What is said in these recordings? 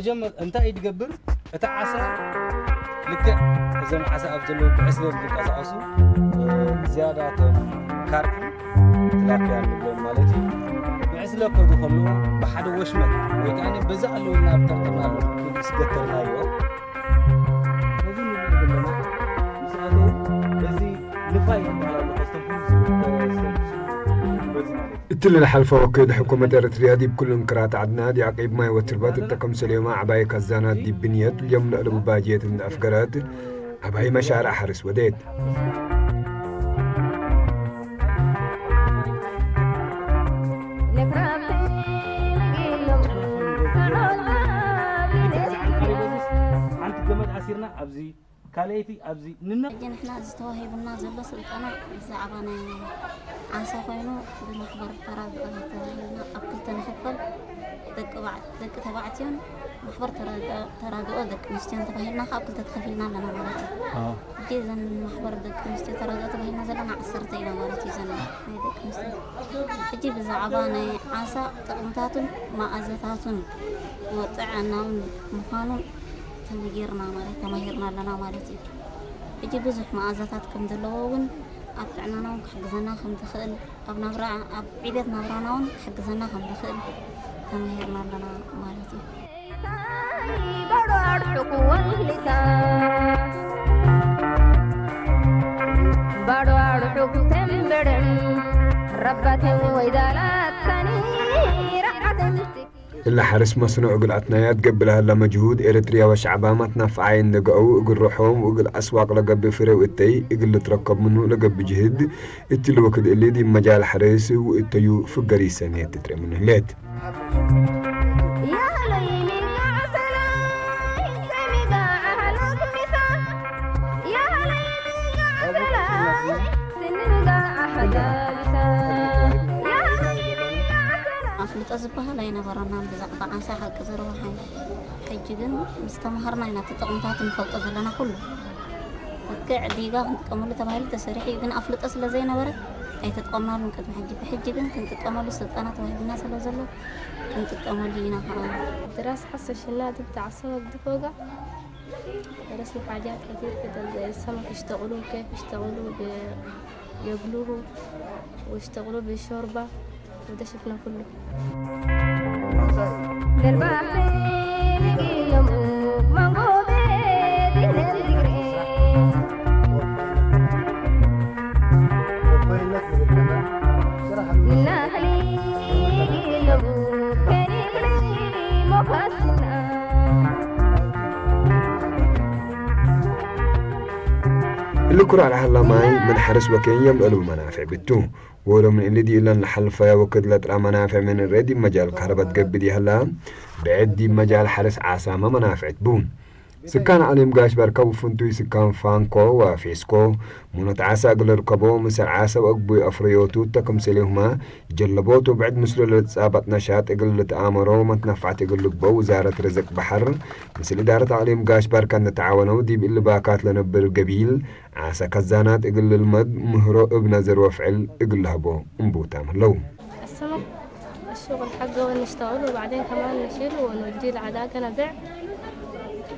ጀመር እንታይ እዩ ዝገብር? እቲ ዓሳ ልክዕ እዞም ዓሳ ኣብ ዘለዉ ብዕስለ ዝንቀሳቐሱ፣ እ፣ ዝያዳ እቶም ካርፕ ትላፒያ ንብሎም ማለት እዩ። ብዕስለ ከዱ ከለዉ ብሓደ ወሽመጥ ወይ ከኣ በዚ ኣለዉ ኢልና ኣብ ጠርጠርናሉ ስገተርናዮ። በዚ ንሪኦ ዘለና ምስ ኣተዉ በዚ ንፋይ ዝበሃል ኣሎ፣ ከስተንፍሱ፣ ከስተንፍሱ በዚ ማለት እዩ። እቲ ለልሓልፈ ወኪል ሕኩመት ኤረትርያ ዲብ ኩሉ እንክራት ዓድና ዲያቂ ብማይ ወትርበት እተ ከምሰልዮማ ዓባይ ካዛናት ዲብ ብንየት ልዮም ለእለቡ ባጀት እንደ ኣፍገረት ዓባይ መሻርዕ ሓርስ ወዴት። ሓንቲ ገመድ ኣሲርና ኣብዚ ካልኣይቲ ኣብዚ ንነ- ሕጂ ንሕና እዚ ተዋሂቡና ዘሎ ስልጠና ብዛዕባ ናይ ዓሳ ኮይኑ ብማሕበር ተራድኦ ተባሂልና ኣብ ክልተ ንኽፈል፣ ደቂ ባዕ-፣ ደቂ ተባዕትዮን ማሕበር ተራድኦ፣ ተራድኦ ደቂ ኣንስትዮን ተባሂልና ካብ ክልተ ተኸፊልና ኣለና ማለት እዩ። ኣዎ። ሕጂ እዘን ማሕበር ደቂ ኣንስትዮ ተራድኦ ተባሂልና ዘለና ዓሰርተ ኢና ማለት እዩ። እዘን ናይ ደቂ ኣንስትዮ ሕጂ ብዛዕባ ናይ ዓሳ ጥቕምታቱን መኣዘታቱን ጥዕናውን ምዃኑን ተመሂርና ማለት ተማሂርና ኣለና ማለት እዩ። ሕጂ ብዙሕ መኣዛታት ከም ዘለዎ እውን ኣብ ጥዕናና እውን ክሕግዘና ከም ዝኽእል፣ ኣብ ናብራ፣ ኣብ ዕቤት ናብራና እውን ክሕግዘና ከም ዝኽእል ተማሂርና ኣለና ማለት እዩ። ባዶ ኣርሑቕ ወልታ፣ ባዶ ኣርሑቕ ተንበደም፣ ረባትን ወይዳላት ታኒ ረዓትን እላ ሓርስ መስኖ እግል ኣትናያት ገብእ ለሀላ መጅሁድ ኤረትርያ ወሸዕባ ማትናፍዓይ እንደገአው እግል ሮሖም ወእግል ኣስዋቅ ለገብእ ፍሬ ውእተይ እግል ልትረከብ ምኑ ለገብእ ጅህድ እት ልወክድ እሊ ዲብ መጃል ሓርስ ውእተዩ ፍገር ይሰንየት ትትሬ ምኑ ህሌት። ኣፍልጦ ዝበሃል ኣይነበረናን ብዛዕባ ዓሳ ሓቂ ዝረብሓን። ሕጂ ግን ምስ ተማሃርና ኢና እቲ ጥቕምታት ንፈልጦ ዘለና ኩሉ። ልክዕ ዲጋ ክንጥቀመሉ ተባሂሉ ተሰሪሑ እዩ፣ ግን ኣፍልጦ ስለ ዘይነበረ ኣይተጠቐምናሉን ቅድሚ ሕጂ። ብሕጂ ግን ክንጥቀመሉ ስልጠና ተዋሂቡና ስለ ዘሎ ክንጥቀመሉ ኢና ከዓ። ድራስ ሓሶ ሽና ድብታ ዓሰበ ግድፎጋ درسنا حاجات كتير كده زي السمك يشتغلوه كيف يشتغلوه ب-، يقلوه ويشتغلوه بالشوربة، وده شفنا كله. እሊ ኩራዕ ለሀላ ማይ ምን ሐርስ ወኬን የምልአሉ መናፍዕ ብቱ። ወሎ ምን እሊ ዲእለን ለሐልፈያ ወክድ ለጥራ መናፍዕ ምን እሬ ዲብ መጃል ካህረበት ገብእ ዲሀላ፣ ብዕድ ዲብ መጃል ሐርስ ዓሳመ መናፍዕት ቡ። ስካን ዓሊም ጋሽ ባርካ ውፍንቱይ ስካን ፋንኮ ወፌስኮ ሙኖት ዓሳ እግል ርከቦ፣ ምስል ዓሳ ወእግቡይ ኣፍረዮቱ ተክምሰሌሁማ ጀለቦት ወብዕድ ምስሉ ለልትጻበጥ ነሻጥ እግል ልትኣመሮ፣ መትነፋዕት እግል ልግበው ውዛረት ርዝቅ በሐር ምስል እዳረት ኣቅሊም ጋሽ ባርካ እንተተዓወነው፣ ዲብ እሊ ባካት ለነብር ገቢል ዓሳ ከዛናት እግል ልልመድ ምህሮ እብ ነዘር ወፍዕል እግል ለህቦ እንቡታ ምህለው። السمك الشغل حقه نشتغله وبعدين كمان نشيله ونوديه العداقة نبيع.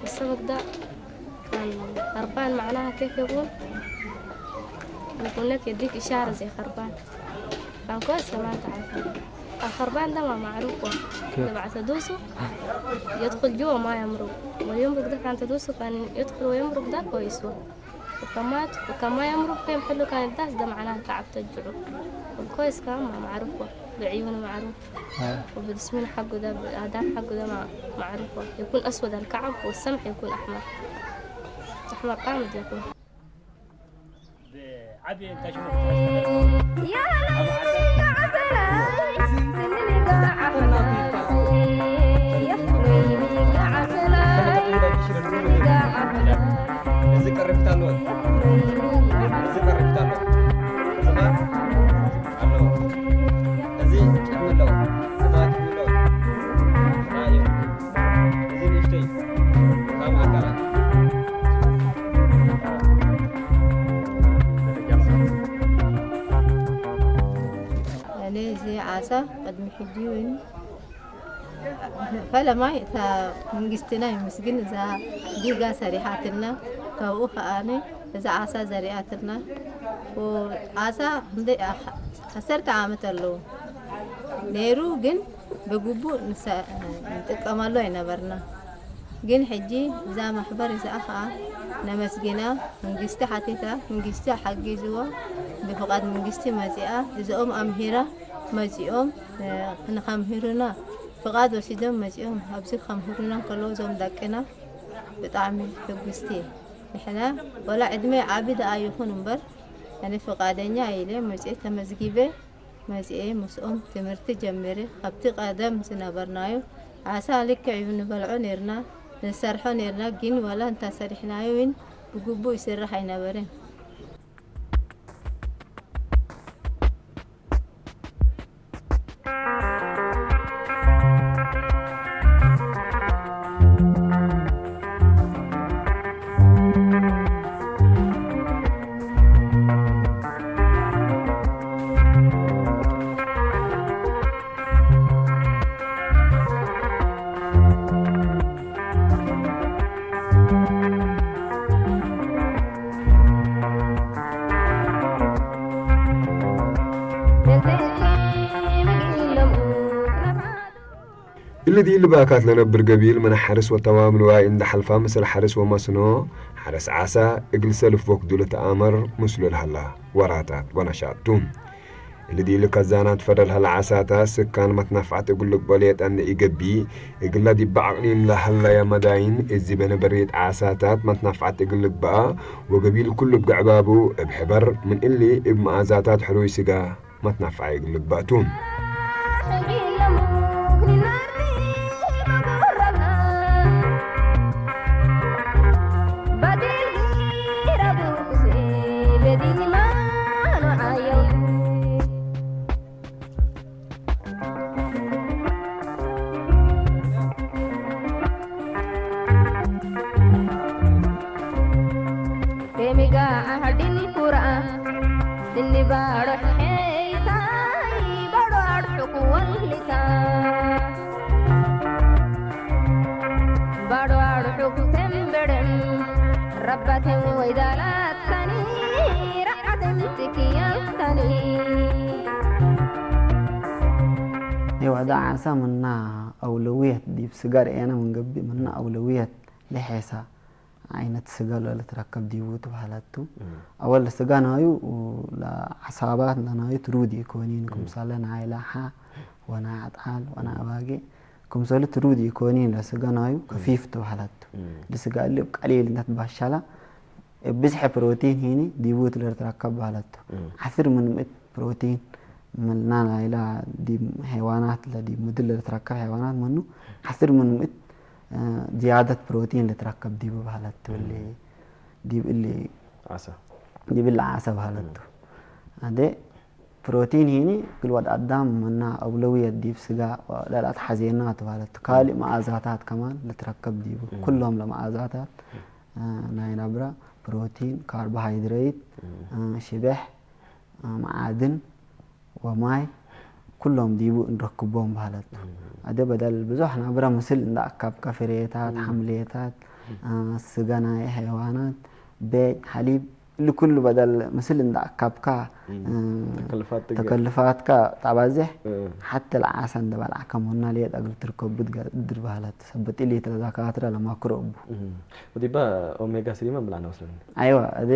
السمك ده كان خربان معناها كيف يقول؟ يقول لك يديك إشارة زي خربان. كان كويس كمان تعرف. الخربان ده ما معروف هو. كيف؟ تبع تدوسه يدخل جوا ما يمرق. ويمرق ده كان تدوسه كان يدخل ويمرق ده كويس هو. وكان ما، وكان ما يمرق في محله كان الداس ده معناها تعب تجعه. والكويس كمان ما معروف هو. بعيونه معروف. آه. وبالسمين حقه ده، بالآداب حقه ده ما معروف هو. يكون أسود الكعب والسمح يكون أحمر. أحمر قامد يكون. እዚ ቀረብታ ኣለዎ። እዚ ቀረብታ ኣለዎ። እዚ ኸኣ ኣለዎ። እዚ ጭሕሚ ኣለዎ። እዚ ኸኣ ጭሕሚ ኣለዎ። ራእዩ። እዚ ንእሽተይ ካብ ኣካላት። ኣነ እዚ ዓሳ ቅድሚ ሕጂ እውን ፈለማይ እታ መንግስትና ይመስግን፣ እዛ ዲጋ ሰሪሓትና፣ ካብኡ ከኣኒ እዛ ዓሳ ዘሪኣትና። ዓሳ እንደ ዓሰርተ ዓመት ኣለዉ ነይሩ፣ ግን ብግቡእ ንሰ-፣ ንጥቀመሉ ኣይነበርና። ግን ሕጂ እዛ ማሕበር እዚኣ ኸዓ ነመስግና። መንግስቲ ሓቲታ፣ መንግስቲ ሓጊዝዎ፣ ብፍቓድ መንግስቲ መፂኣ፣ እዚኦም ኣምሂራ መፂኦም፣ እ፣ ንኸምህሩና ፍቓድ ወሲዶም መፂኦም ኣብዚ ከምህሩና እንከለዉ እዞም ደቅና ብጣዕሚ ሕጉስቲ። ንሕና ወላ ዕድመ ዓቢ ደኣ ይኹን እምበር፣ ኣነ ፍቓደኛ ኢለ መፅኤ ተመዝጊበ፣ መፅኤ ምስኦም ትምህርቲ ጀሚረ። ካብቲ ቀደም ዝነበርናዮ ዓሳ ልክዕ እዩ ንበልዖ ነይርና፣ ንሰርሖ ነይርና፣ ግን ዋላ እንተሰሪሕናዮ እውን ብግቡእ ይስራሕ ኣይነበረን። እልዲ ልባካት ለነብር ገቢል ምን ሐርስ ወተማም ልዋይ እንደ ሐልፋ ምስል ሐርስ ወመስኖ ሐርስ ዓሳ እግል ሰልፍ ወክዱ ለተአመር ምስሉ ለሀላ ወራታት ወነሻቱ። እልዲ ልከዛናት ፈደል ሀላ ዓሳታት ስካን መትናፍዓት እግል ልግበል የጠን ኢገቢ እግላ ዲባ አቅሊም ለሀለየ መዳይን እዚ በነበሬት ዓሳታት መትናፍዓት እግል ልግበአ ወገቢል ኩሉ ብግዕባቡ እብ ሕበር ምን እሊ እብ መኣዛታት ሕሩይ ስጋ መትናፍዓ እግል ልግበእቱ። ወዳ ዓሳ ምና ኣውለውየት ዲብ ስጋ ርኤና ምንገብእ ምና ኣውለውየት ልሔሳ ዓይነት ስጋ ለልትረከብ ዲቡ ትበሃላቱ። ኣወል ስጋ ናዩ ለዓሳባት ለናዩ ትሩድ ይኮኒን ክምሳለ ናይ ላሓ ወናይ ኣጥዓል ወናይ ኣባጌ ክምሰሉ ትሩድ ይኮኒን ለስጋ ናዩ ከፊፍ ትበሃላቱ። ልስጋ እሊ ቀሊል እንዳትባሻላ ብዝሒ ፕሮቲን ሂኒ ዲቡ ትለርትረከብ በሃላቱ። ዓስር ምን ምእት ፕሮቲን ምልና ናይላ ዲብ ሐይዋናት ለዲብ ምድር ለትረከብ ሐይዋናት መኑ ዓስር ምን ምእት ዝያደት ፕሮቲን ልትረከብ ዲብ በሃለት ትብሊ ዲብ እሊ ዓሳ ዲብ እሊ ዓሳ በሃለቱ። ኣደ ፕሮቲን ሂኒ ግልወድ ኣዳም መና ኣውለውየት ዲብ ስጋ ለላት ሐዜና ትባለቱ። ካልእ መኣዛታት ከማን ልትረከብ ዲቡ። ኩሎም ለመኣዛታት ናይ ናብራ ፕሮቲን፣ ካርቦሃይድሬት፣ ሽበሕ፣ መዓድን ወማይ ኩሎም ዲቡ እንረክቦም በሃለቱ። ኣደ በደል ብዙሕ ናብራ ምስል እንዳ ኣካብካ ፍሬታት፣ ሓምሌታት፣ ስጋ ናይ ሐይዋናት፣ ቤጅ፣ ሐሊብ እሊ ኩሉ በደል ምስል እንዳ ኣካብካ ተከልፋትካ ታባዝሕ ሓተ ለዓሳ እንደ በልዓካ መሆና ልየት ኣግል ትርከቡ ትገድር በሃለቱ። ሰበት ኢሊ ተለዛካትራ ለማክሮ እቡ። ወዲባ ኦሜጋ ስሪ መን ብላና ወስለኒ። ኣይዋ እደ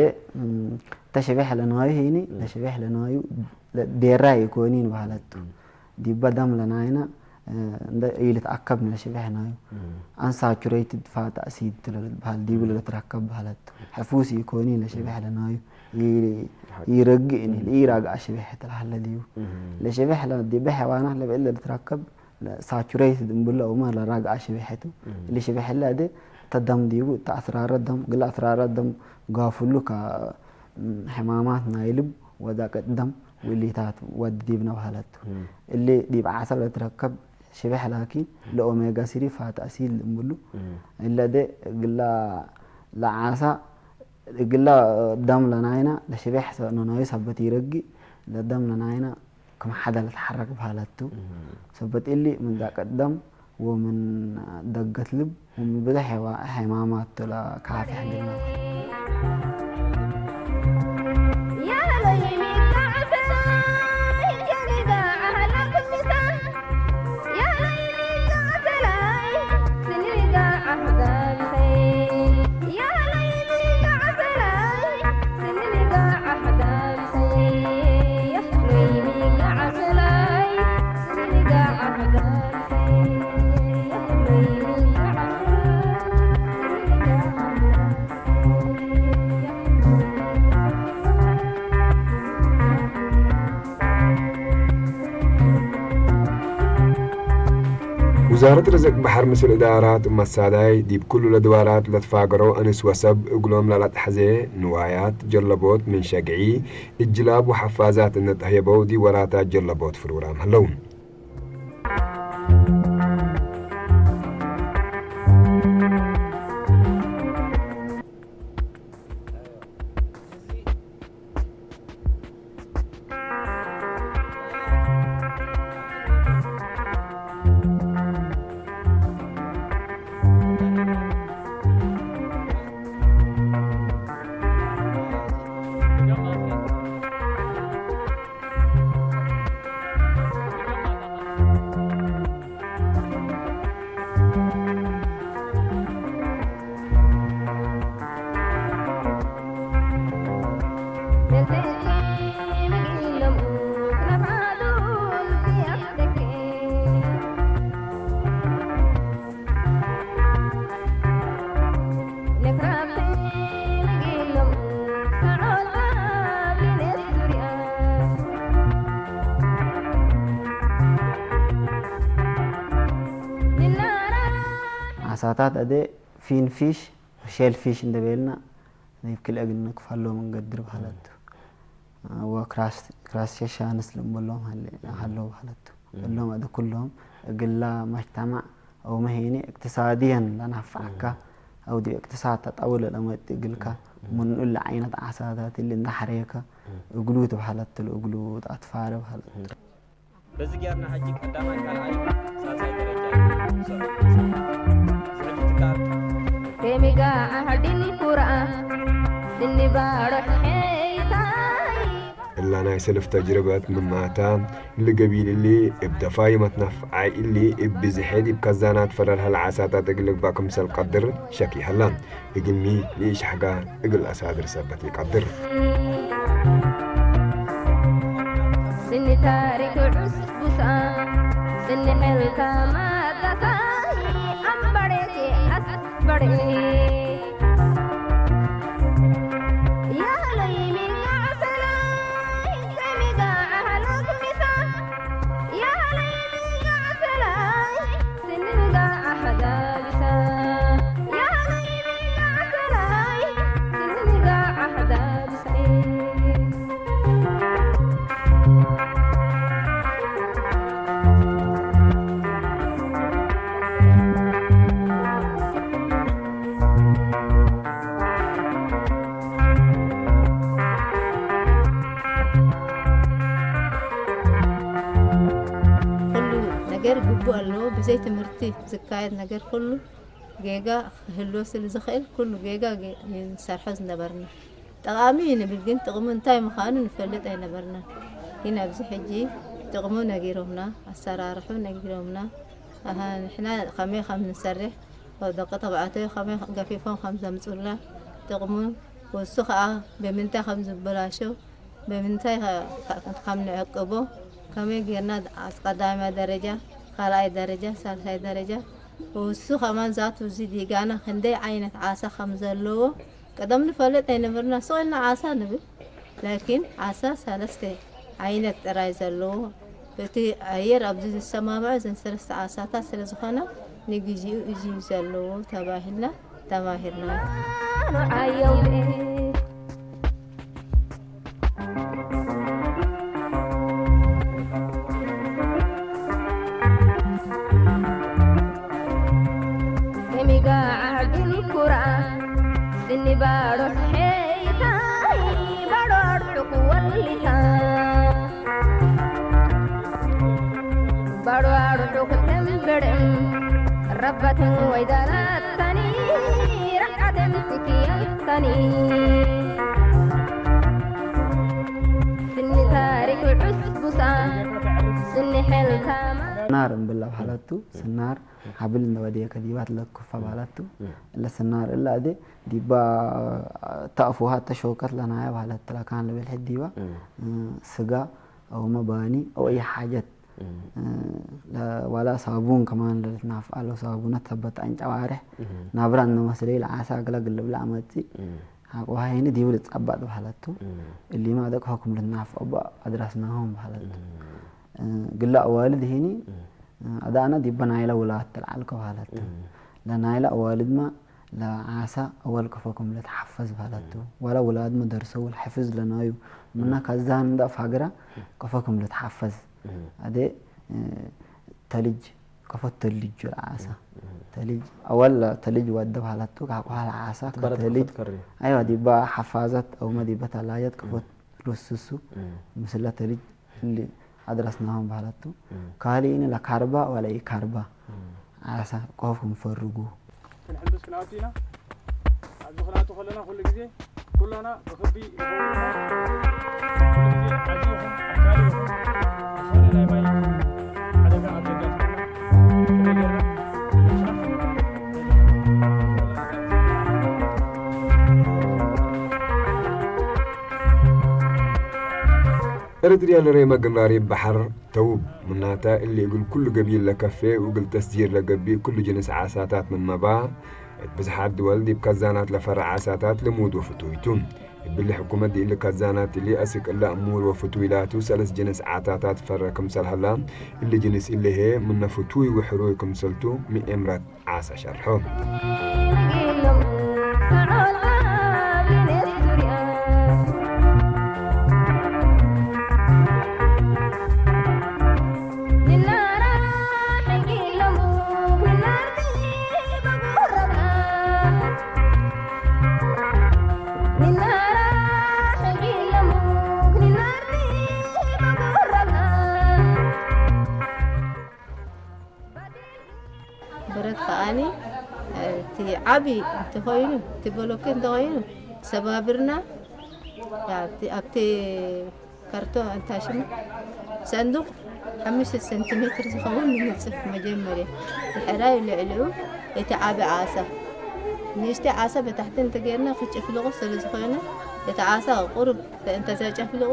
ተሽቤሕ ለናዩ ሂኒ ለሽቤሕ ለናዩ ዴራ ይኮኒን በሃለቱ። ዲባ ደም ለናይና እንደ ኢልትኣከብ ንለሽቤሕ ናዩ። Unsaturated fatty acid ትለልትበሃል ዲቡ ለትረከብ በሃለቱ። ሕፉስ ይኮኒን ለሽቤሕ ለናዩ። ይረግእኒ ለኢራግኣ ሽቤሕ ተላሃለ ዲቡ። ለሽቤሕ ለዲበ ሐይዋናት ለብዕል ለትረከብ ሳቹሬትድ እምብሎ እማ ለራግኣ ሽቤሕቱ። እሊ ሽቤሕ ለደ ተደም ዲቡ ተኣስራረ ደም ግላ ኣስራረ ደም ጋፍሉ ካ ሕማማት ናይ ልብ ወዳቀት ደም ውሊታት ወድ ዲብነ በሃለቱ። እሊ ዲብ ዓሳ ለትረከብ ሽቤሕ ላኪን ለኦሜጋ ስሪ ፋቲ ኣሲድ እምብሉ። እለደ ግላ ለዓሳ ግላ ደም ለናይና ለሽቤሕ ነናዩ ሰበት ይረግእ ለደም ለናይና ክም ሓደ ለትሓረክ በሃለቱ። ሰበት እሊ ምንዛ ቀደም ومن دقة لب ومن بدح حيوانات ولا كافي عندنا. ውዛረት ርዝቅ ባሕር ምስል እዳራት መሳዳይ ዲብ ኩሉ ለድዋራት ለትፋገሮ እንስ ወሰብ እግሎም ላለትሐዜ ንዋያት ጀለቦት ምን ሸግዒ እጅላብ ወሐፋዛት እነተህየበው ዲብ ወራታት ጀለቦት ፍሩራም ህለው። ዓሳታት ኣደ ፊን ፊሽ፣ ሸል ፊሽ እንደበልና፣ ናይ ክልኤ ግን ክፋሎም እንገድር ባህለቱ። ወክራስ-፣ ክራስቴሻንስ ልምብሎም ሃለ-፣ ሃለው ባህለቱ። እሎም ኣደ ኩሎም እግላ መጅተማዕ ኣው መሄኒ እቅትሳድየን ለናፍዓካ፣ ኣው ዲ እቅትሳድ ተጣውለ ለመጥ እግልካ፣ ምን እለ ዓይነት ዓሳታት እሊ እንዳሕረየካ፣ እግሉ ትባህለትሉ፣ እግሉ ኣትፋረ ባህለቱ። በዚ ጌርና ሕጂ ቀዳማይ፣ ካልኣይ፣ ሳልሳይ ደረጃ ንሰርሕ። ሕጂ ትካል ከሚጋ ዓህድን ኩርኣ ድንባሮ ሐይታይ እላ ናይ ሰልፍ ተጅርበት ምማታ ልገቢል እሊ እብ ተፋይመት ነፍዓይ እሊ እብ ብዝሐ ዲብ ከዛናት ፈለልሀል ዓሳታት እግል እግባ ክምሰል ቀድር ሸኪ ሀላ። እግልሚ ንእሽ ሐጋ እግል አሳድር ሰበት ይቀድር። ስኒ ታሪክ ዑስቡሳ፣ ስኒ ሕልካ ማጋሳይ፣ ኣምበሬቴ ኣስበሬ። ያህለይ ሚጋ ሰላይ፣ ከሚጋ ኣህለክ ሚሳ፣ ያህለይ ሚጋ ሰላይ፣ ኩሉ ነገር ግቡእ ኣለዎ። ብዘይ ትምህርቲ ዝካየድ ነገር ኩሉ ጌጋ ክህልዎ ስለ ዝኽእል፣ ኩሉ ጌጋ ጌ-፣ ንሰርሖ ዝነበርና። ጠቓሚ እዩ ንብል፣ ግን ጥቕሙ እንታይ ምዃኑ ንፈልጥ ኣይነበርናን። ግን ኣብዚ ሕጂ ጥቕሙ ነጊሮምና፣ ኣሰራርሑ ነጊሮምና። ኣሃ፣ ንሕና ከመይ ከም ንሰርሕ፣ ደቂ ተባዕትዮ ከመይ ገፊፎም ከም ዘምጹልና፣ ጥቕሙ፣ ወሱ ከኣ ብምንታይ ከም ዝበላሾ፣ ብምንታይ ከ-፣ ከ-፣ ከም ንዕቅቦ፣ ከመይ ጌርና ኣስ-፣ ቀዳማይ ደረጃ፣ ካልኣይ ደረጃ፣ ሳልሳይ ደረጃ፣ እሱ ከማን ዛቱ እዚ ዲጋና ክንደይ ዓይነት ዓሳ ከም ዘለዎ ቀደም ንፈልጥ ኣይነበርና። ስቕ ኢልና ዓሳ ንብል፣ ላኪን ዓሳ ሰለስተ ዓይነት ጥራይ ዘለዎ፣ እቲ ኣየር ኣብዚ ዝሰማምዖ እዘን ሰለስተ ዓሳታት ስለ ዝኾና ንግዜኡ እዚ እዩ ዘለዎ ተባሂልና ተማሂርና። ከሚጋ ዓድን ኩራ፣ ስኒ ባዶ ሄይታይ፣ ባዶ ኣርሑቕ ወሊታ፣ ባዶ ኣርሑቕ ተንበርም። ረበትን ወይ ደረተኒ ርዓትን ትክየልተኒ ስኒ ታሪክ ዕስቡሳ ስኒ ሕልታማ ናር እምብል ኣብ ሓለቱ ስናር ሓብል እንደወደየ ከዲባት ለኩፋ ባላቱ እለ ስናር እለ ኣደ ዲባ ታእፉሃ ተሸውቀት ለናያ ባለት ለካን ልብል ሕዲባ ስጋ ኣው መባኒ ኣው ኣይ ሓጀት ዋላ ሳቡን ከማን ለልትናፍቃሎ ሳቡነት ሰበት ኣንጨዋርሕ ናብራ እነመስለ ለዓሳ ግላ ግልብላ ኣመጺ ሓቆሃይኒ ዲብል ጻባጥ ባለቱ እሊማ ደቅሆኩም ልትናፍቀባ ኣድራስናሆም ባለቱ ግላ ኣዋልድ ሂኒ ኣዳና ዲበ ናይላ ውላት ተልዓልከ ባለቱ ለናይላ ኣዋልድማ ለዓሳ ኣወል ከፈኩም ለተሓፈዝ ባለቱ ዋላ ውላድመ ደርሰው ለሕፍዝ ለናዩ ምና ካዛን እንዳ ፋግራ ከፈኩም ለተሓፈዝ ኣደ ተልጅ ከፈት ተልጅ ለዓሳ ተልጅ ኣወል ተልጅ ወደ ባለቱ ካቆሃ ለዓሳ ከተልጅ ኣይዋ ዲባ ሓፋዘት ኣውመ ዲበ ተላየት ከፈት ዶስሱ ምስለ ተልጅ እሊ ኣድረስናሆም ባህላቱ ካልእኒ ለካርባ ዋላ ኢካርባ ዓሳ ቆፍኩም ፈርጉ ክንሕምስ ክንኣቱ ኢና ኣብዚ ክናቱ ከለና ኩሉ ግዜ ኩላና ብክቢ ኤርትርያ ለሬመ ግንራሪ ባሕር ተውብ ምናተ እሊ እግል ኩሉ ገቢል ለከፌ ወእግል ተስጂር ለገቢእ ኩሉ ጅንስ ዓሳታት ምን መባ እት ብዝሓት ድወል ዲብ ከዛናት ለፈረ ዓሳታት ልሙድ ወፍቱይ ቱ። እብሊ ሕኩመት ዲእሊ ከዛናት እሊ አስክ እለ እሙር ወፍቱይ ላቱ ሰለስ ጅንስ ዓታታት ፈረ ክምሰል ሀላ እሊ ጅንስ እሊ ህዬ ምነ ፍቱይ ወሕሩይ ክምሰልቱ ሚ ኤምረት ዓሳ ሸርሖ። ብረት ከዓኒ እቲ ዓቢ እንተኾይኑ እቲ ቦሎኬ እንተኾይኑ ሰባብርና ኣብቲ ካርቶን እንታይ ሽሙ ሳንዱቕ ሓሙሽተ ሰንቲሜትር ዝኸውን ንምጽፍ መጀመርያ ድሕራይ ልዕሊኡ እቲ ዓቢ ዓሳ ንእሽተይ ዓሳ ብታሕቲ እንተጌርና ክጭፍልቑ ስለ ዝኾነ እቲ ዓሳ ቁሩብ እንተዘይጨፍልቑ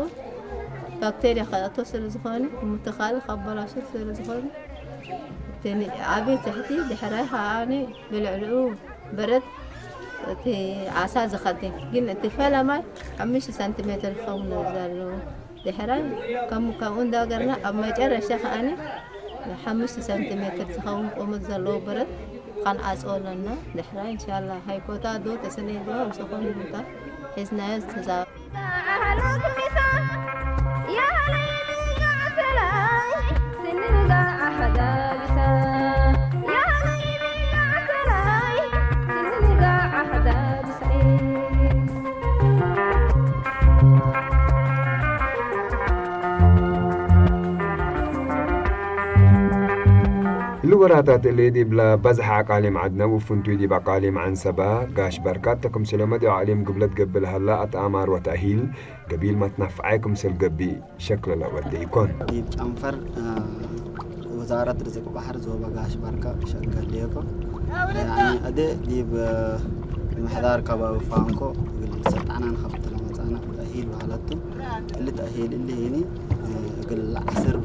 ባክቴርያ ከእቶ ስለ ዝኾነ ምትኻል ካብ በላሹ ስለ ዝኾነ እቲ ዓቢ ትሕቲ ድሕራይ ከዓኒ ብልዕሊኡ በረድ እቲ ዓሳ ዝኸድን ግን እቲ ፈለማይ ሓሙሽተ ሳንቲሜትር ክኸውን ዘለዎ ድሕራይ ከም ከምኡ እንዳገርና ኣብ መጨረሻ ከዓኒ ሓሙሽተ ሳንቲሜትር ዝኸውን ቁመት ዘለዎ በረድ ከንዓፅዎ ኣለና ድሕራይ እንሻላ ሃይኮታ ዶ ተሰነይ ዶ ኣብ ዝኾነ ቦታ ሒዝናዮ ዝተዛባ እሊ ወራታት እሊ ዲብለ በዝሐ አቃሊም ዐድነ ውፍንቱይ ዲብ አቃሊም ዐንሰበ፣ ጋሽ በርካት ተክምስለ መዲዕ አሊም ግብለት ገብእ ለሀለ አትአማር ወተእሂል ገቢል መትነፍዐ ክምስል ገብእ ሸክለ ለወደ ኢኮን። ዲብ ጨንፈር ወዛረት ርዝቅ ባሕር ዞበ ጋሽ በርካ ሸገሌ እኮ። ያኒ እደ ዲብ ምሕዳር ከባቢ ፋንኮ እግል ሰልጣና ንኸፍት ለመጻና ተእሂል በሃለቱ። እሊ ተእሂል እሊ ሂኒ እግል ዐስር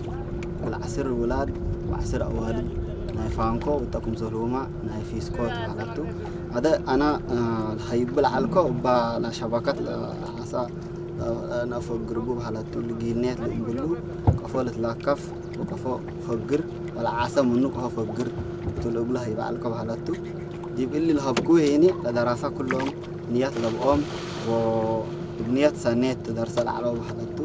እግል ዐስር ውላድ ወዐስር አዋልድ ናይ ፋንኮ ውጠኩም ዘልሁማ ናይ ፊስኮ ተባሃለቱ። አደ አና ሀይብል ዐልኮ እባ ለሸበከት ለዓሳ ነአፈግርቡ በሃለቱ። ልጊነት ልእምብሉ ቀፎ ልትላከፍ ወቀፎ ፈግር ወለዓሰ ምኑ ቀፎ ፈግር እቱ ልእብሉ ሀይበ ዐልኮ በሃለቱ። ዲብ እሊ ለሀብኩ ሄኒ ለደራሳ ኩሎም ንየት ለብኦም ወእብ ንየት ሰኔት ትደርሰ ለዐለው በሃለቱ።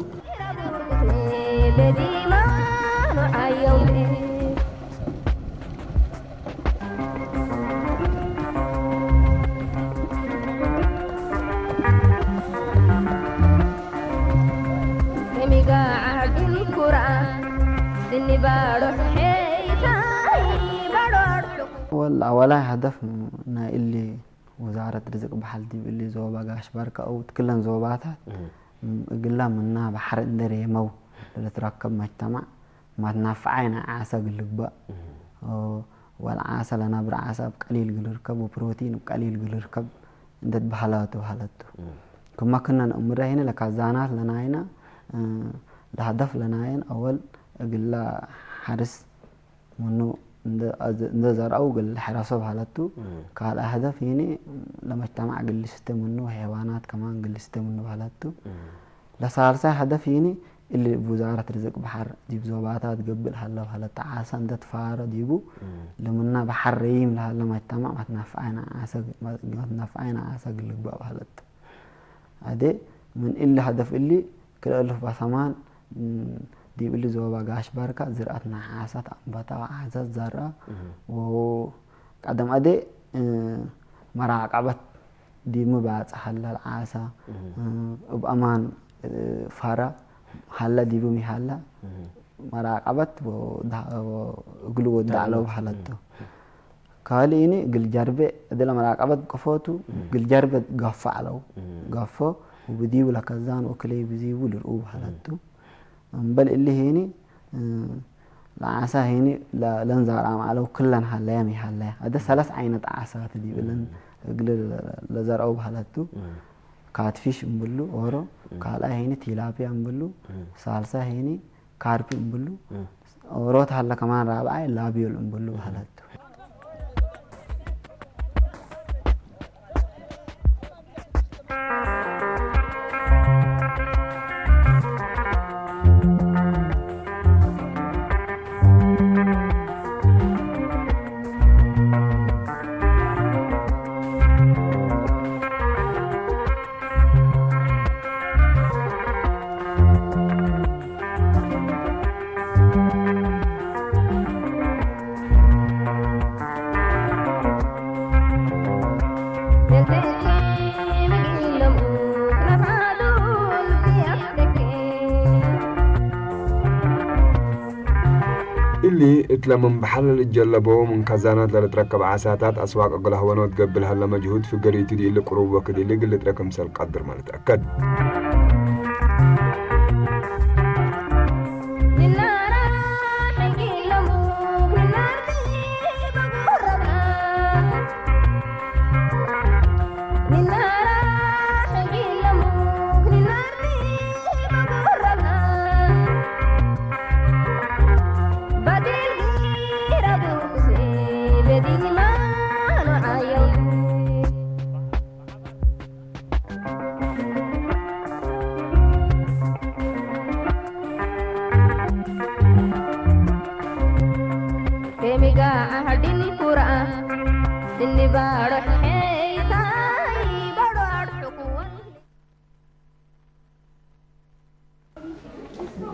ወላ ወላ ሀደፍ ናይ እሊ ውዛረት ርዝቅ በሓል ዲብ እሊ ዞባ ጋሽ ባርካ እው ትክለን ዞባታት እም፣ እግላ ምና ባሕር እንደር የመው ለትረከብ መጅተማዕ ማትናፍዓይ ናይ ዓሳ ግልግባእ እም፣ ኦ፣ ወላ ዓሳ ለናብር ዓሳ ብቀሊል ግልርከብ ወፕሮቲን ብቀሊል ግልርከብ እንደት ባህላቱ ሃለቱ እም፣ ክማ ክነን እምረ ሄነ ለካዛናት ለናይና እ፣ ለሀደፍ ለናየን አወል እግላ ሓርስ ምኑ እንደ ዘርአው ግል ሕረሶ በሃለቱ እም፣ ካልእ ሀደፍ ይኒ ለመጅተማዕ ግልስተ ምኑ ሐይዋናት ከማን ግልስተ ምኑ በሃለቱ እም፣ ለሳልሳይ ሀደፍ ይኒ እሊ ቡዛረት ርዝቅ በሐር ዲብ ዞባታት ገብእ ለሀለ በሃለቱ ዓሳ እንደ ትፋረ ዲቡ እም፣ ለምና በሐር ረይም ለሀለ መጅተማዕ ማትናፍዓይና ዓሳ ማትናፍዓይና ዓሳ ግልግባእ በሃለቱ። አደ ምን እሊ ሀደፍ እሊ ክልኤ እሉፍ ባሰማን ዲብ እሊ ዞባ ጋሽ ባርካ ዝርአት ናይ ዓሳት ኣንባታ ዓሳት ዘርአ እህ። ወቀደም አደ መራቀበት ዲብ ምባጽሕ ሀላ ዓሳ እህ። እብ አማን ፋራ ሀላ ዲብም ይሀላ እህ። መራቀበት እግሉ ወዳዕለው እህ። ሀለቶ። ካልኢኒ እግል ጀርቤ እድለ መራቀበት ቅፎቱ እም። እግል ጀርቤ ጋፋ ዐለው። እም። ጋፎ ወብዲቡ ለከዛን ወክለይ ብዚቡ ልርኡ በሃለቱ። እምበል እሊ ሄኒ፣ እ፣ ለዓሳ ሄኒ ለ-፣ ለንዛር አምዓለው ክለን ሀለያም ይሀለያ። እደ ሰለስ ዓይነት ዓሳት ዲብለን እም። እግል ለዘርአው በሃለቱ። እም። ካትፊሽ እምብሉ ኦሮ፣ እም። ካልኣይ ሄኒ ቲላፒያ እምብሉ፣ እም። ሳልሳ ሄኒ ካርፕ እምብሉ፣ እም። ኦሮት ሀለ ከማን ራብዓይ ላቢዮል እምብሉ በሃለቱ። እሊ እት ለምን በሐር ለልጀለበው ምን ከዛናት ለልትረከብ ዓሳታት አስዋቅ እግል ሀወኖት ገብእ ለሀለ መጅሁድ ፍገሪቱ ዲእሊ ቅሩብ ወክድ እሊ ግልጥረ ክምሰል ቀድር መልትአከድ።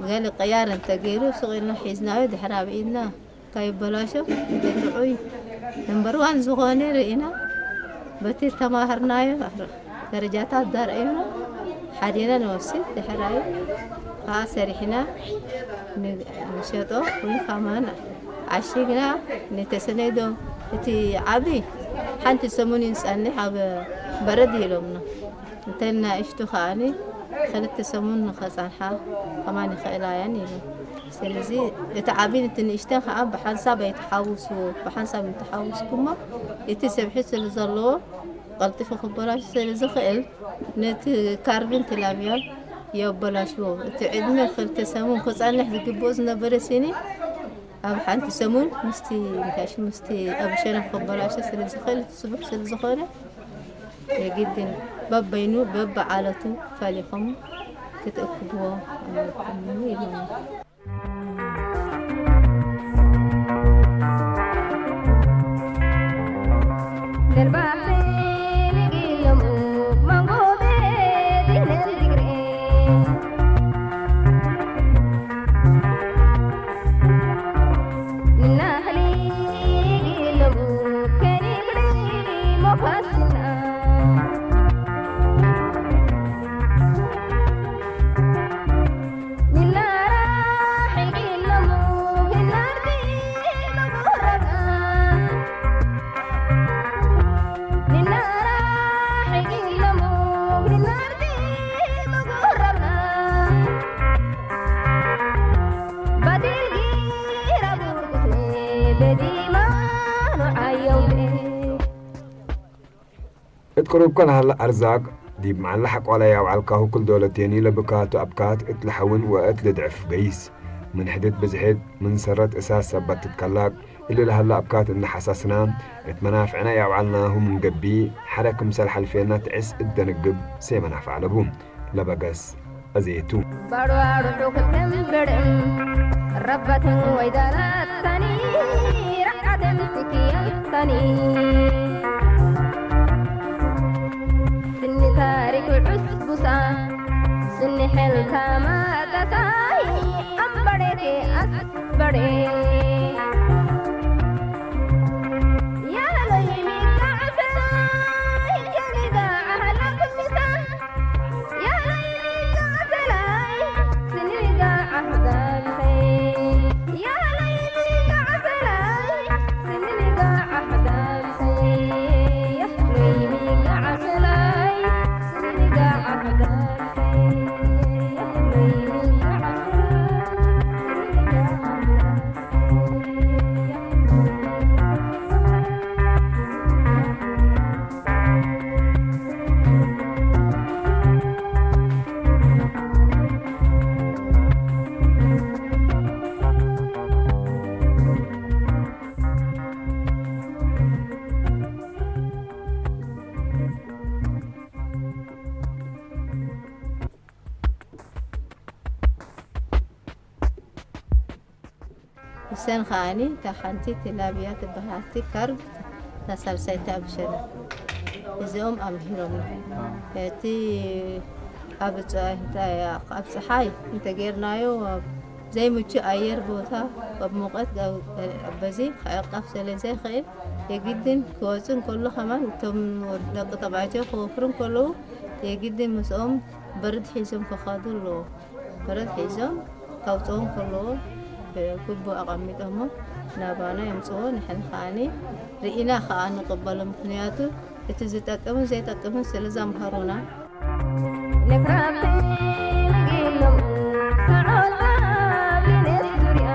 ገለ ቅያር እንተገይሩ ስቕ ኢልና ሒዝናዮ ድሕር ኣብኢልና ካይበላሾ እቲ ጥዑይ ነምበር ዋን ዝኾነ ርኢና በቲ ተማህርናዮ ደረጃታት ዳርአዩና ሓዲና ንወስድ ድሕራዩ ከዓ ሰሪሕና ንሸጦ ወይ ከማን ዓሽግና ንተሰነይዶ እቲ ዓብይ ሓንቲ ሰሙን እዩ ዝጸንሕ ኣብ በረድ ኢሎምና። እንተ ንኣሽቱ ከኣኒ ክልተ ሰሙን ንኸጸንሓ ከማን ይኽእላ እየን ኢሉ። ስለዚ እቲ ዓብይን እቲ ንእሽተን ከኣ ብሓንሳብ ኣይተሓውስዎ፣ ብሓንሳብ እንተሓውስኩሞ እቲ ሰብሒ ስለ ዘለዎ ቀልጢፉ ክበላሹ ስለ ዝኽእል ነቲ ካርብን ትላብያን የበላሽዎ። እቲ ዕድመ ክልተ ሰሙን ክጸንሕ ዝግብኡ ዝነበረ ሲኒ ኣብ ሓንቲ ሰሙን ምስቲ ምካሽ ምስቲ ኣብ ሸነኽ ክበላሸ ስለ ዝኽእል እቲ ስቡሕ ስለ ዝኾነ የግድን በበይኑ በብዓለቱ ፈሊኹም ክትእክብዎ ኣለኩም ኢሉና። እት ቅሩብ ከነሃለ ኣርዛቅ ዲብ መዓላ ሐቋላ ያውዓልካሁ ክል ዶለቴኒ ለብካቱ ኣብካት እት ለሐውን ወእት ልድዕፍ ገይስ። ምን ሕድት ብዝሕት ምን ሰረት እሳት ሰበት ትትከላቅ እሊ ለሀለ ኣብካት እንሐሳስና እት መናፍዕና ያውዓልናሁ ምን ገቢ ሐረ ክምሰል ሐልፌና ትዕስ እት ደንግብ ሴመ ናፍዕ ለቡ። ለበገስ። أزيتو. بارو أروحو كتم برم ربتن ويدارتني رحتن تكيتني سني تاريخ عسبوسا سني حلتا ما تساي أمبريكي أسبري يا ليمي كعسلاي كندا أهلك مسا እሰን ከኣኒ እታ ሓንቲ ቲላብያ ትበሃል፣ እቲ ካርብ እታ ሳልሳይቲ ኣብ ሸነ። እዚኦም ኣምሂሮም። እቲ ኣብ ጸ-፣ እንታይ፣ ኣብ ጸሓይ እንተጌርናዮ፣ ኣብ ዘይምቹ ኣየር ቦታ፣ ኣብ ሙቐት፣ ኣብ፣ በዚ ክዕቀፍ ስለ ዘይኽእል፣ የግድን ክወጽእ እንከሎ ከማን እቶም ደቂ ተባዕትዮ ክወፍሩ እንከለዉ፣ የግድን ምስኦም በረድ ሒዞም ክኸዱ ኣለዎም። በረድ ሒዞም ከውፅኦም ከለዎ ብግቡእ ኣቐሚጦሞ ናባና የምፅዎ። ንሕን ከዓኒ ርኢና ከዓ ንቕበሎ። ምኽንያቱ እቲ ዝጠቅምን ዘይጠቅምን ስለ ዘምሃሩና። ንፍራፍቲ ንግሎም ሰዖል ኣብ ዩኔስ ዙርያ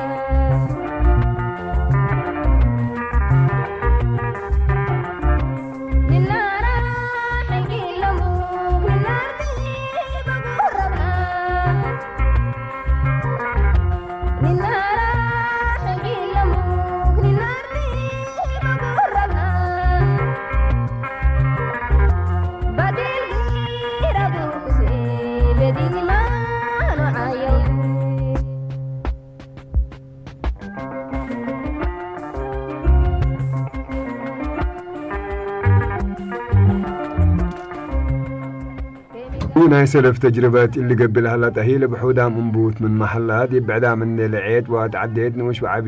ናይ ሰለፍ ተጅርበት እሊ ገብእ ለሀላ ጠሂ ለብሑዳም እንቡት ምን መሀላ ዲብ ብዕዳም እንዴ ለዔት ወአትዐዴት ንኡሽ ወዐቢ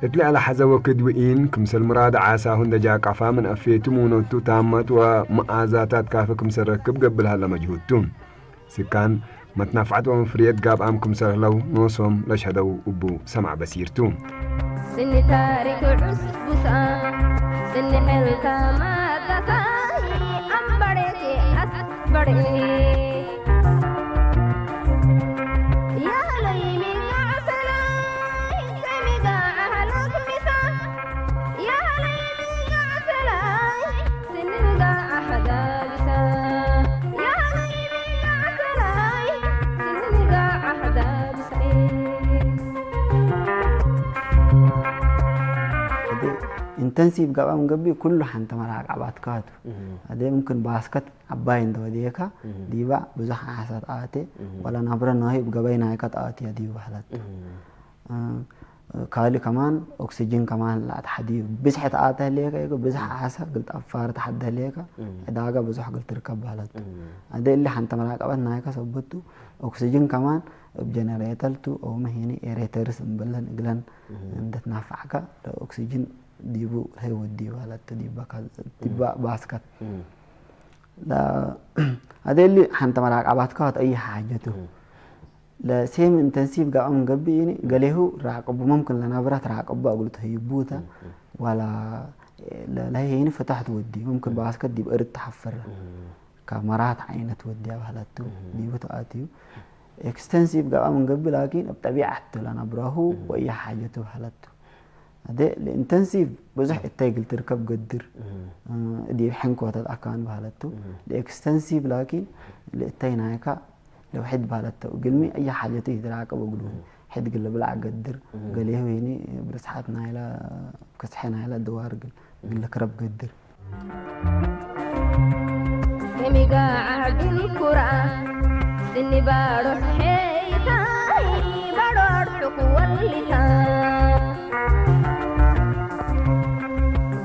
እት ለአለሐዘ ወክድ ውኢን ክምሰል ምራድ ዓሳ ሁንደጃ ቀፋ ምን አፌቱ ሙኖቱ ታመት ወመአዛታት ካፈ ክምሰል ረክብ ገብእ ለሀለ መጅሁድ ቱ። ስካን መትናፍዐት ወመፍርየት ጋብኣም ክምሰል ህለው ኖሶም ለሸሀደው እቡ ሰማዕ በሲር ቱ። ስኒ ታሪክ ዑስቡሳ ስኒ ሕልታ ማጋሳይ ኣምበሬቴ ኣስበሬ ያህለይ ሚጋ ዐሰላይ ከሚጋ ዐህለክ ሚሳ ያህለይ ሚጋ ዐሰላይ ስኒ ሚጋ ዐሐዳቢሳ ያህለይ ሚጋ ዐሰላይ ስኒ ሚጋ ዐሐዳቢሳ ኢንተንሲቭ ጋብኣም ገቢ ኩሉ ሓንቲ መራቃባት ካቱ ኣደ ምምክን ባስከት ዓባይ እንተወዲየካ ዲባ ብዙሕ ዓሳት ኣተ ዋላ ናብረ ናሂ ብገበይ ናይካ ተኣትያ ዲዩ ባህላት ካልእ ከማን ኦክሲጅን ከማን ላዕቲ ሓዲ ብዝሕ ተኣተ ህልየካ ይኮ ብዝሕ ዓሳ ግልጣፍ ፋር ተሓደ ህልየካ ዕዳጋ ብዙሕ ግል ትርከብ ባህላት ኣደ እሊ ሓንቲ መራቀበት ናይካ ሰበቱ ኦክሲጅን ከማን ብ ጀነሬተር ቱ ኦመ ሄኒ ኤሬተርስ እምብለን እግለን እንድትናፋዕካ ኦክሲጅን ዲቡ ሄወዲ ባላት ዲባ ባስከት ኣደሊ ሓንቲ መራቃባትካ ወትአይ ሓጀቱ ለሴም ኢንተንሲቭ ጋኦም ገብእ ይኒ ገሌሁ ራቅቡ መምክን ለናብራት ራቅቡ አጉልት ህይቡታ ዋላ ለይኒ ፍታሕት ወዲ መምክን ባስከት ዲብ እርድ ተሓፈረ ካብ መራት ዓይነት ወዲ አባህላቱ ዲቡ ተኣትዩ ኤክስተንሲቭ ጋኦም ገቢ ላኪን ኣብ ጠቢዓት ለናብራሁ ወያ ሓጀቱ ባህላቱ ኣደ ለኢንተንሲቭ ብዙሕ እታይ ግል ትርከብ ገድር፣ እ፣ ዲብ ሕንኮታት ኣካን ባህለቱ። ለኤክስተንሲቭ ላኪን ለእታይ ናይካ ለውሕድ ባህለቱ። ግልሚ እያ ሓጀቱ ይትራቀብ እግሉ። ሕድ ግል ብላዕ ገድር። ገሌ ወይኒ ብርስሓት ናይላ፣ ክስሐ ናይላ ድዋር ግል፣ ግል ክረብ ገድር። ከሚጋ ዓብን ኩራ ስኒ ባዶ ስሐይታይ ባዶ ኣርሑክ ወሊታ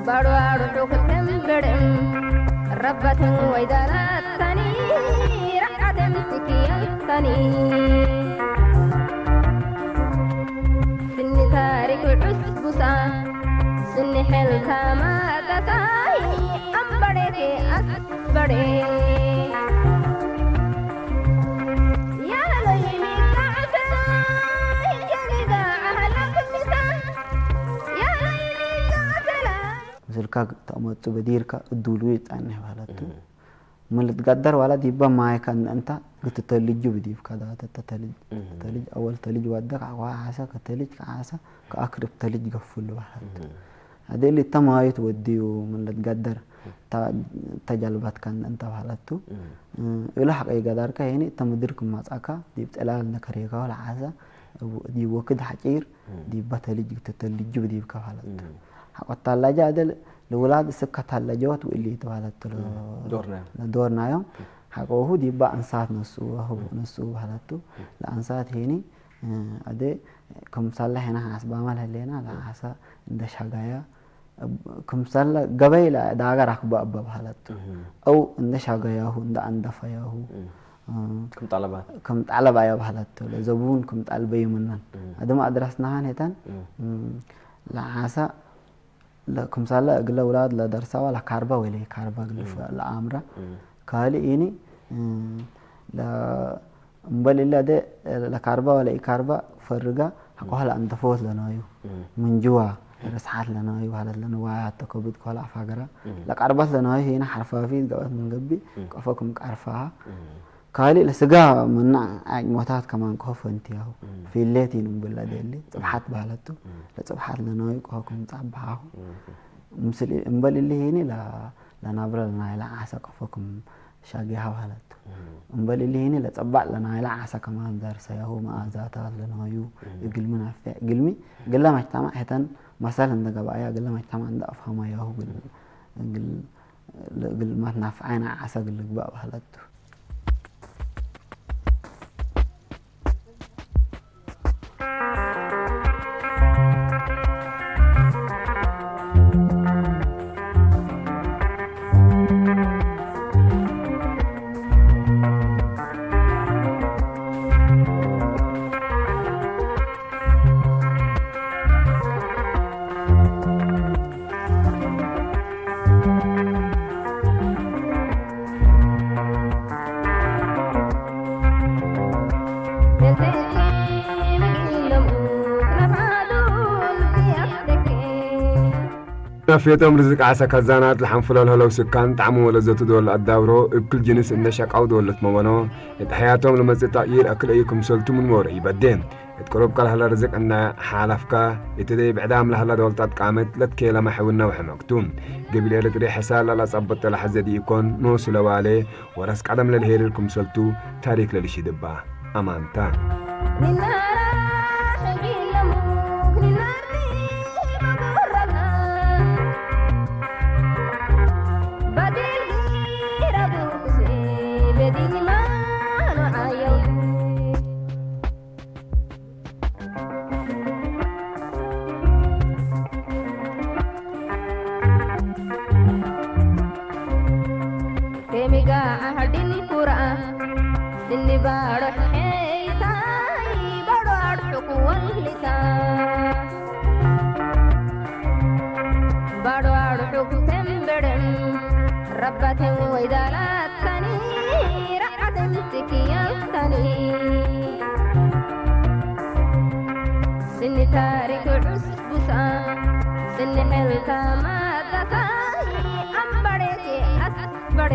ባዶ ኣርሑክ ተንበርም ረባትን ወይዳራታኒ ረዓትን ትክያታኒ ስኒ ታሪክ ዑስቡሳ ስኒ ሕልካ ማጋሳይ ኣምበሬቴ ኣስበሬ ያለይ ሚጋዕሰይ ጀሚጋ ዓህላ ኩሚሳ ያለይ ሚጋዕሰላ ምስልካ ተመጹ በዲርካ እዱሉ ይጻንሕ ባላቱ። ምልትጋደር ዋላ ዲባ ማይካ እንተ ግትተልጁ ብዲብካ ዳዋ ተተተልጅ ተተልጅ ኣወል ተልጅ ዋደ ካዕኳ ዓሳ ከተልጅ ከዓሳ ከኣክርብ ተልጅ ገፉሉ ባላት ኣደሊ ተማዩት ወዲዩ ምልትጋደር ተጃልባትካ እንተ ባላቱ እላ ሓቀይ ጋዳርካ ይኒ ተምድር ክማጻካ ዲብ ጠላል ነከሬካ ወላ ዓሳ ዲብ ወክድ ሓጪር ዲባ ተልጅ ግትተልጁ ብዲብካ ባላቱ ሓቆታላጃ ኣደል ለውላድ ስከታላጃ ወትውእሊ ተባላቱ ዶርናዮ ዶርናዮም ሓቆሁ ዲባ እንሳት ነሱ ነሱ ባህላቱ ለአንሳት ሄኒ ኣደ ከምሳላ ሄና ሓስባማ ለህሌና ለዓሳ እንደ ሻጋያ ከምሳላ ገበይ ዳጋ ራክባ ኣባ ባህላቱ ኣው እንደ ሻጋያሁ እንደ አንደፋያሁ ከም ጠለባት ከም ጣለባያ ባህላቱ ለዘቡን ከም ጣልበዩ ምናን ኣደማ ኣድራስናሃን ሄታን ለዓሳ ክምሳለ እግለ ውላድ ለደርሳዋ ለካርባ ወይ ለይካርባ ግልፍ ለአምራ ካልእ ኢኒ እምበል ኢለ ደ ለካርባ ወለ ኢካርባ ፈርጋ ሐቆህ ለአንተፈወት ለናዩ ምንጅዋ ርስሓት ለናዩ ባህለት ለንዋያ ተከብድ ኮላ አፋገራ ለቃርባት ለናዩ ሄና ሐርፋፊት ገባት ምን ገቢ ቀፎ ክም ቃርፋሃ ካልእ ለስጋ መና ዓቅሞታት ከማን ኮፈንቲ ያሁ ፊሌት ይንብላ ደሊ ጽብሓት ባህለቱ ለጽብሓት ለናዊ ቆኩም ጻብሓሁ ምስል እምበል እሊ ሄኒ ለናብረ ለናይላ ዓሳ ቀፎኩም ሻጊሃ ባህለቱ እምበል እሊ ሄኒ ለጸባዕ ለናይላ ዓሳ ከማን ዛርሰያሁ መኣዛታት ለናዩ እግልሚ ናፍዕ ግልሚ ግላ መጅተማዕ ሄተን መሰል እንደ ገባያ ግላ መጅተማዕ እንደ አፍሃማያሁ ግል ግልማት ናፍዓይና ዓሳ ግልግባእ ባህለቱ ናፍየቶም ርዝቅ ዓሳ ካዛናት ለሓንፍሎ ለህለው ስካን ጣዕሙ ወለዘቱ ደወል ኣዳብሮ እብ ክል ጅንስ እንደ ሸቃው ደወለት መመኖ እድ ሕያቶም ለመጽእ ተቕይር ኣክል እዩ ክምሰልቱ ምን ወረ ይበዴ እት ቅሩብ ከልሃላ ርዝቅ እንደ ሓላፍካ እቲ ደይ ብዕዳም ለሃላ ደወልታት ቃመት ለትኬለማ ሕውና ወሕመቅቱ ገቢል ኤርትሪ ሕሳላ ላጸበጠ ለሐዘ ዲኢኮን ኖሱ ለዋሌ ወራስ ቀደም ለልሄርር ክምሰልቱ ታሪክ ለልሽድባ ኣማንታ። ቴሚጋ ዓህድን ኩርኣ ስኒ ባዶ ሕይታይ ባዶ ኣድሑክ ወልታ ባዶ ኣድሑክ ተንበደም ረባትን ወይዳላታኒ ረዓትን ትክያታኒ ስኒ ታሪክ ዑስቡሳ ስኒ ሕልታ ማዳሳይ ኣምባሬቴ ኣስበሬ